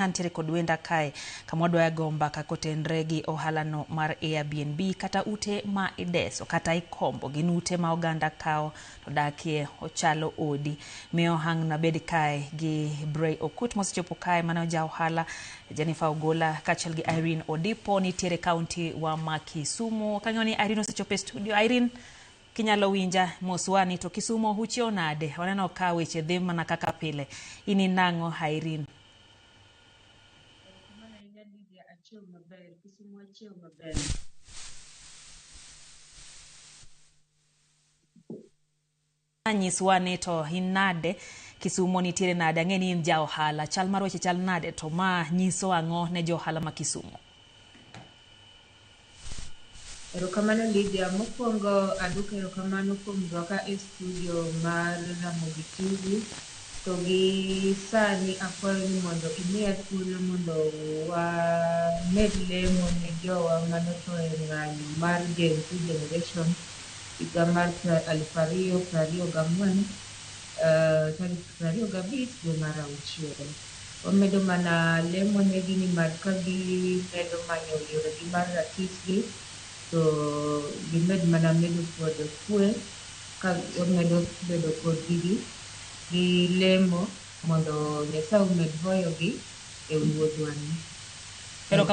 Antiere kod wenda kae kama wadwa go mbaka kotenre gi ohala no mar Airbnb kata ute ma ideso kata ikombo. Gin ute ma oganda kawo to dakie ochalo odi. Miyo hang' nabed kae gi Bray Okut mosechopo kae mano ja ohala, Jennifer Ogola kaachiel gi Irene Odipo nitiere kaunti wa ma Kisumu. Kang'eyo ni Irene osechopo e studio. Irene, kinyalo winja moswa ni to Kisumu uchiew nade? Waneno ka weche dhi mana kaka pile. In inang'o Irene? Erokamano ahinya Lydia, achiew maber, Kisumu achiew maber. Nyiswa ni to in nade Kisumu nitiere nade? Ang'e ni in ja ohala. Chal mar weche chal nade to ma nyiso ang'o ne jo ohala ma Kisumu? Erokamano Lydia, mokwongo aduoko erokamano kuom rwaka e studio mar Ramogi TV. To gi sani akwayo ni mondo imiya thuolo mondo wamed lemo ne jowa manotho e ng'anyo mar Gen Z Generation higa mar 2024, tarik 25 dwe mar auchiel. Wamedo mana lemo negi ni mad ka gimedo manyo yoregi mar ratichgi to gimed mana medo kod kwe ka wamedo bedo kodgi gi lemo mondo Nyasaye omed hoyogi e wuodhwani. Erokamano.